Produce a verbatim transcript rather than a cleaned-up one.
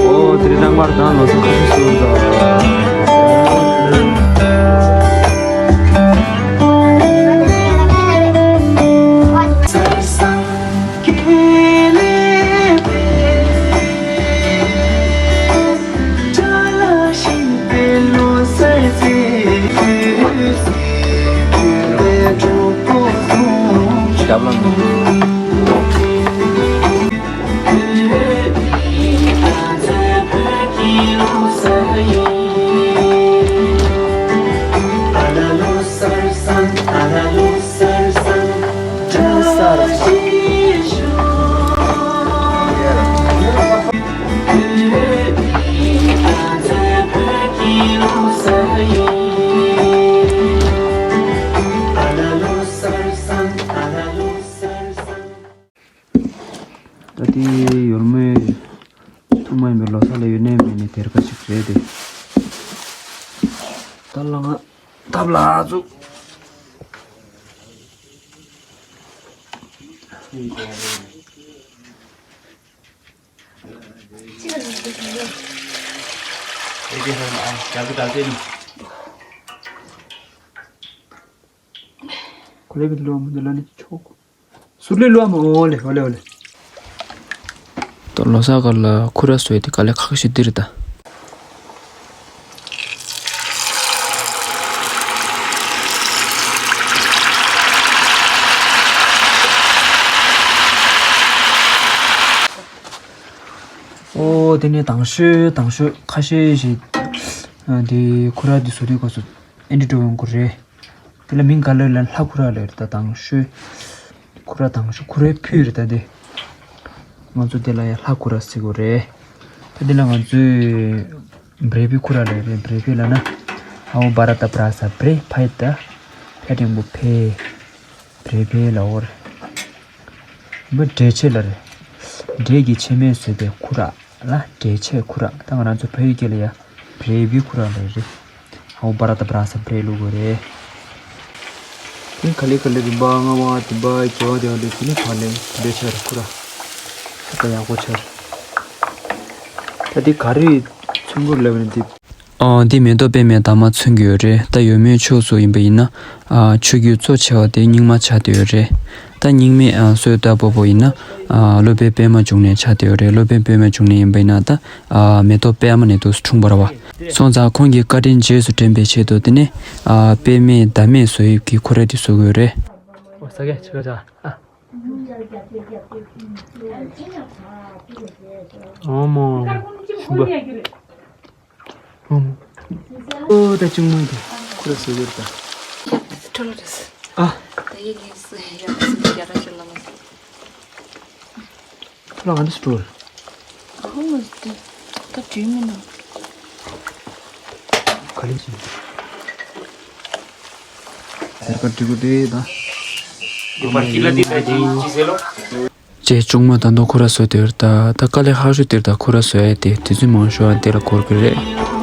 ཨོ་དེ་རིང་རྟག་པར་དང་ལོ་གསར་ཁ་ཤས་སུ་འདུག་ད་དེ་ཡོལ་མོའི་ཐུག་མ་ཡིན་པའི་ལོ་གསར་ལ་ཡོད་ནའི་མེད་ནའི་དེར་ཁ་ཅིག་རེད་དེ། ད་ལ་ང་ཐབ་ལ་ཚུགས། ཁོ་ལེ་བི་ལོ་མོ་འདི་ལ་ནི་ཆོག་སུ་ལེ་ལོ་མོ་ཨོ་ལེ་ཨོ་ལེ་ཨོ་ལེ། ད་ལོ་གསར་སྐབས་ལ་ཁུ་ར་བཟོ་ཡ་དེ་དཀའ་ལས་ཁག་ཤོས་འདི་རེད་ད། ཨོ་དེ་ནས་དང་ཤོས་དང་ཤོས་ཁ་ཤས་ཤིག་ཨ་དེ་ཁུ་ར་དེ་བཟོ་དུས་སྐབས་སུ་ཨེ་འདྲ་འགྲོ་ཡོང་གི་རེད། དེ་ལ་མིང་ག་ལེར་ལ་ལྷ་ཁུ་ར་ལེར་ད་དང་ཤོས། ཁུ་ར་དང་ཤོས་ཁུ་རའི་ཕུད་རེད་ད་དེ། ང་ཚོ་དེ་ལ་ཡ་ལྷ་ཁུ་ར་ཟེར་གོ་རེད། ད་དེ་ལ་ང་ཚོས་བྲེ་ཕུད་ཁུ་ར་ལེར་རེད། བྲེ་ཕུད་ལ་ན་ཨའོ་བ་ར་ད་བྲ་ས་བྲེ་ཕ་ཡི་ད་ཕ་འགྲེང་བུ་ཕེ། བྲེ་ཕེ་ལ་འོར། མི་འབྲས་ཆེ་ལ་རེད། འབྲས་ཀྱི་ཕྱེ་མས་བཟོས་པའི་ཁུ་ར་ལ་འབྲས་ཆེ་ཁུ་ར། ད་ང་རང་ཚོ་ཕ་ཡུལ་སྐད་ལ་ཡ་བྲེ་བི་ཁུ་ར་ལ་རེད། ཧའོ་བ་ར་ད་བྲ་ས་བྲེ་ལུ་གོ་རེད། དེ་ག་ལེ་ག་ལེ་རིམ་པ་ལྔ་བ་བདུན་པ་བརྒྱད་པ་དེ་བ་ལེ་དེ་ནི་བ་ལེ་འབྲས་ཆེ་ར་ཁུ་ར། ད་ཡག་པོ་ཆར། ད་དེ་ག་རེ་ཚོན་ཁུར་ལབ་ནི་དེ། ཨོ། འདི་མེ་ཏོག་པད་མའི་འདབ་མ་མཚོན་གྱི་ཡོད་རེད། ད་ཡོལ་མོའི་ཕྱོགས་སུ་ཡིན་པ་ཡིན་ན། ཨ། ཆུ་རྒྱུན་གཙོ་ཆེ་བ་དེ་རྙིང་མ་ཆགས་བསྡད་ཡོད་རེད། ད་རྙིང་མའི་ཨ་སྲོལ་ལྟར་སྤོ་བོ་ཡིན་ན། ཨ། སློབ་དཔོན་པད་མ་འབྱུང་གནས་ཆགས་བསྡད་ཡོད་རེད། སློབ་དཔོན་པད་མ་འབྱུང་གནས་ཡིན་པ་ཡིན་ན་ད། ཨ། མེ་ཏོག་པད་མ་ནས་འདུག་འཁྲུངས་པ་རེད་བ། སོང་ཙང་ཁོང་གི་བཀའ་དྲིན་རྗེས་སུ་དྲན་པའི་ཆེད་དུ་དེ་ནས། ཨ། པད་མའི་འདབ་མས་བཟོ་དབྱིབས་ཀྱི་ཁུ་ར་དེ་བཟོ་གི་ཡོད་རེད། ཨོ་ས་གས་ཆི་ག་ཅག་ཨ། ཨོ་མོ། ཤུ་བ། ཨོ་མོ། ཨོ་ད་ཅུང་མོ་དེ་ཁུ་ར་བཟོ་གི་ཡོད་ད། ཁྲོ་ལོ་རེད། ཨ། ད་ཡིན་ནི་སུ་ཡ་སུ་ཡ་ར་ཤི་ལ་མ་སུ། ཁོ་ལ་ང་འདི་སུ་འགྲོ། ཨ་ཧོ་ང་འདི་ད་བྲིས་མི་འདུག་ག་ལེ་ཅི། ཟེར་ཀ་འབྲི་གུ་དེ་ད། ཅེས་གཅུང་མོས་ད་དུང་ཁུ་ར་བཟོས་དེར་ད་ད་དཀའ་ལས་ཁག་ཤོས་དེར་ད་ཁུ་ར་བཟོ་ཡ་དེ་དུས་ཚོད་མང་ཤོས་ཨ་དེ་ལ་འགོར་གི་རེད།